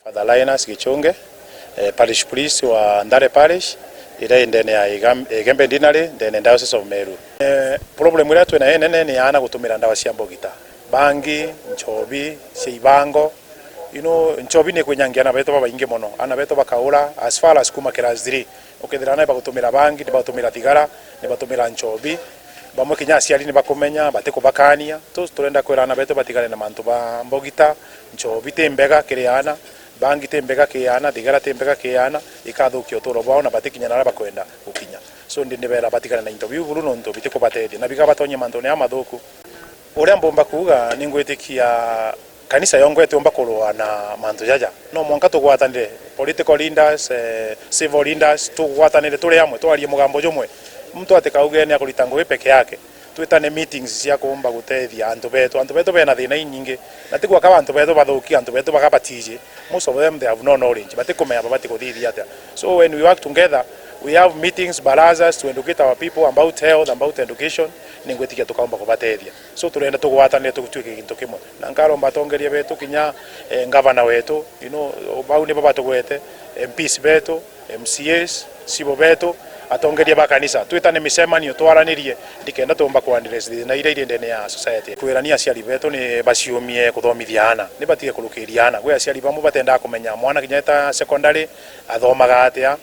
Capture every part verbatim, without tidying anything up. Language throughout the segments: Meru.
Father Linus Gichunge, eh, parish priest wa Ndare Parish, iria i ndene ya Igam-, Igembe Deanery, ndene Diocese of Meru. Eh, problem iria twina inene ni aana gutumira ndawa cia mbogita, bangi, nchobi, cia ibango. You know, nchobi ni kwinyangia aana betu babaingi mono. Aana betu bakaura as far as kuma class three. Ukethira aana nibagutumira bangi, nibagutumira thigara, nibatumira nchobi. Bamwe kinya aciari nibakumenya, batikubakania. Tu-, turenda kwira aana betu batigane na mantu ba mbogita, nchobi ti mbega kiri aana, bangi ti mbega kiri aana, thigara ti mbega kiri aana, ikathukia uturo bwao na batikinya naria bakwenda gukinya. So, ndi ndibera batigane na into biu buru nontu bitikubatethia na bikabatonyia mantune jamathuku. Uria mbumba kuuga, ni ngwitikia kanisa yongwa itiumba kurua na mantu jaja. No mwanka tugwatanire, political leaders, eh, civil leaders, tugwatanire turi amwe, twarie mugambo jumwe. Muntu atikauge ni akurita ngugi peke yake. Twitane meetings cia kuumba gutethia antu betu. Antu betu bena thina inyingi. Na ti gwaka antu betu bathuki, antu betu baka batiji. Most of them, they have no knowledge. Batikumenya babati kuthithia atia. So when we work together, we have meetings, barazas to educate our people about health, about education. Ni ngwitikia tukaumba kubatethia. So turenda tugwatanire tutuike gintu kimwe. Na nkaromba atongeria betu kinya, eh, ngavana wetu, you know, bau nibo batugwete, M Ps betu, M C As, cibo betu, atongeria ba kanisa. Twitane micemanio twaranirie nikenda tuumba ku address thina iria iri ndene ya society. Kwirania aciari betu ni baciumie kuthomithia aana, ni batige kurukiria aana. Gwi aciari bamwe batendaa kumenya mwana kinya eta secondary athomaga atia,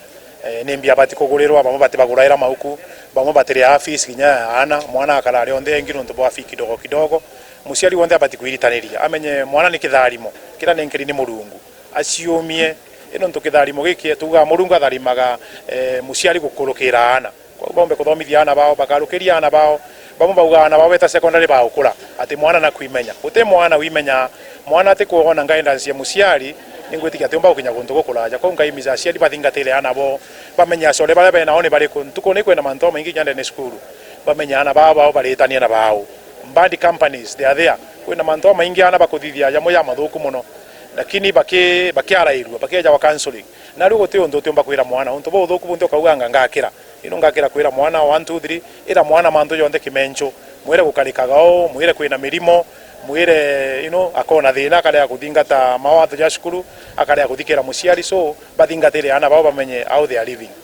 eh, ni mbia bati kugurirwa, bamwe batibaguraira mauku, bamwe batiriaa fees kinya ya aana, mwana akara ari onthe engi nontu bwa fee kidogo kidogo. Muciari wonthe abati kwiritaniria, amenye mwana ni kitharimo, kiria nenkeri ni Murungu, aciumie. Ino ntu kitharimo giki tuugaa Murungu atharimaga, eh, muciari gukurukira aana. Kwou baumbe kuthomithia aana bao, bakarukiria aana bao. Bamwe bauga aana bao beta secondary baukura, ati mwana na kwimenya. Guti mwana wimenya, mwana ati kwona guidance ya muciari. Ni ngwitikia atiumba gukinya guntu gukuraja. Kwou nkaimiza aciari bathingatire aana bao, bamenye acore baria benao ni bariku. Ntuku ni kwina mantu jamaingi kinya ndene cukuru, bamenye aana bao, bao baritania na bao. Bad companies, they are there. Kwina mantu jamaingi aana bakuthithia jamwe jamathuku mono, lakini baki-, bakiarairua, bakiejawa counseling. Na riu guti untu utiumba kwira mwana, untu buu uthuku buntu ukauga anga ngakira. Ino ngakira kwira mwana one, two, three, ira mwana mantu jonthe kimencho. Mwire gukarikaga uu, mwire kwina mirimo, mwire, you know, akona thina, akarega kuthingata mawatho ja cukuru, akarega kuthikira muciari, so bathingatire aana bao bamenye how they are living.